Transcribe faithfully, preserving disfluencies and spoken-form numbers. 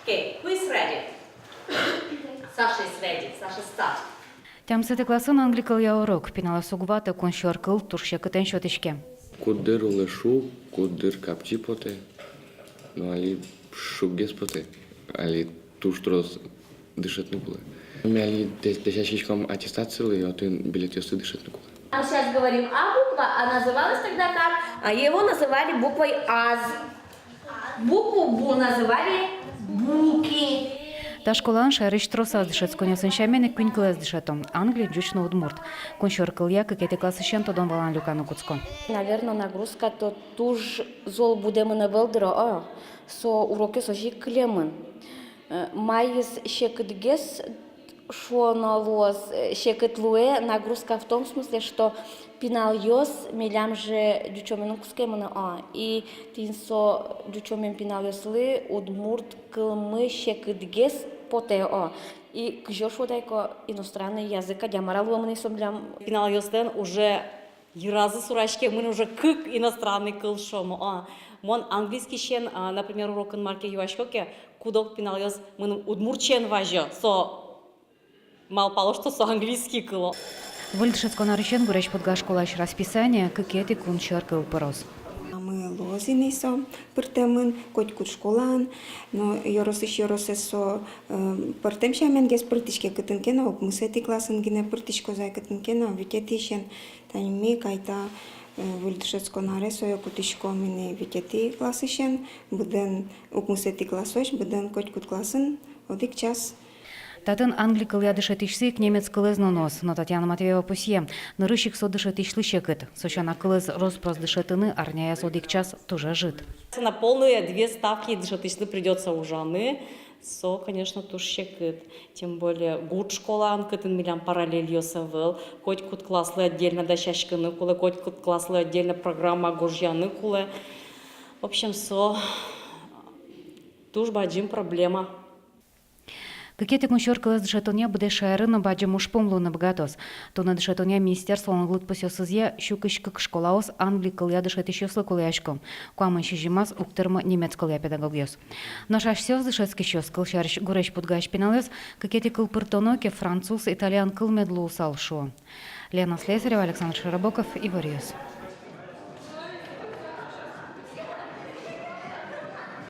Okay, who is ready? Саша is ready. Саша, start. Тямысэтӥ классын англи кылъя урок. Пиналъёс уг ватэ, кунсьӧр кыл туж секытэн сётӥське. Куддыр улэ шуг, куддыр капчи потэ. Но али шуггес потэ. Али туж трос дышетыны кулэ. Ми али дэ-, дасяськиськом аттестациялы, и отын билетъёсты дышетыны кулэ. А сейчас говорим А буква, а называлась тогда как? А его называли буквой Аз. Букву Бу называли Буки. Та школаын шаерысь тросаз дышетсконъёсын сямен ик куинь кылэз дышето: англи, ӟуч но удмурт. Кунсьӧр кылъя кыкетӥ классысен тодон-валан люканы кутско. Наверно, нагрузка-то туж зол будэмын ӧвӧл дыр, о, со урокъёс озьы ик кылемын. Э, маиз секытгес шуоно луоз, э, секыт луэ, нагрузка в том смысле, что пиналъёс милям же ӟучомы но кутскемын, а, и тӥни со ӟучомем пиналъёслы удмурт кылмы секытгес потэ, о. И кызьы шуод ай ке, иностранный язык, адямара луэмын ай со милям. Пиналъёслэн уже йыразы сураськемын уже кык иностранный кыл, шуом, а. Мон английскийысен, а, например, урокын мар ке юасько ке, куд-ог пиналъёс мыным удмуртчиен вазё, со малпало, что со английский кыл. Выль дышетскон арысен Гурезь-Пудга школаысь расписание кыкетӥ кунсьӧр кыл пыроз. Малы луоз ини со пыртэмын котькуд школаын, но ёросысь ёросэ со, э, пӧртэм сяменгес пыртӥське, кытын ке но укмысэтӥ классын гинэ пыртӥськоз ай, кытын ке но витетӥысен. Тани ми кайта, э, выль дышетскон аре сое кутӥськом ини витетӥ классысен, быдэн укмысэтӥ классозь, быдэн котькуд классын одӥг час. Татын англи кылъя дышетӥсьсы ик немец кылэз нуоз, но Татьяна Матвеева пусъе: нырысь ик со дышетӥсьлы секыт. Со сяна, кылэз рос-прос дышетыны арняяз одӥг час туж ӧжыт. На полные две ставки дышетӥсьлы придётся ужаны. Со, конечно, туж секыт. Тем более гурт школаын, кытын милям параллельёс ӧвӧл, котькуд класслы отдельно дасяськыны кулэ, котькуд класслы отдельно программа гожъяны кулэ. В общем, со туж бадӟым проблема. Кыкетӥ кунсьӧр кылэз дышетонъя быдэс шаерын но бадӟым ужпум луыны быгатоз. Туннэ дышетонъя министерстволэн лыдпусъёсызъя сю кызь кык школаос англи кылъя дышетӥсьёслы кулэясько. Куамын сизьымаз уг тырмо немец кылъя педагогъёс. Нош асьсэос дышетскисьёс, кылсярысь, Гурезь-Пудгаысь пиналъёс, кыкетӥ кыл пыртоно ке, француз, итальян кыл мед луысал, шуо. Лена Слесарева, Александр Широбоков, Иворъёс.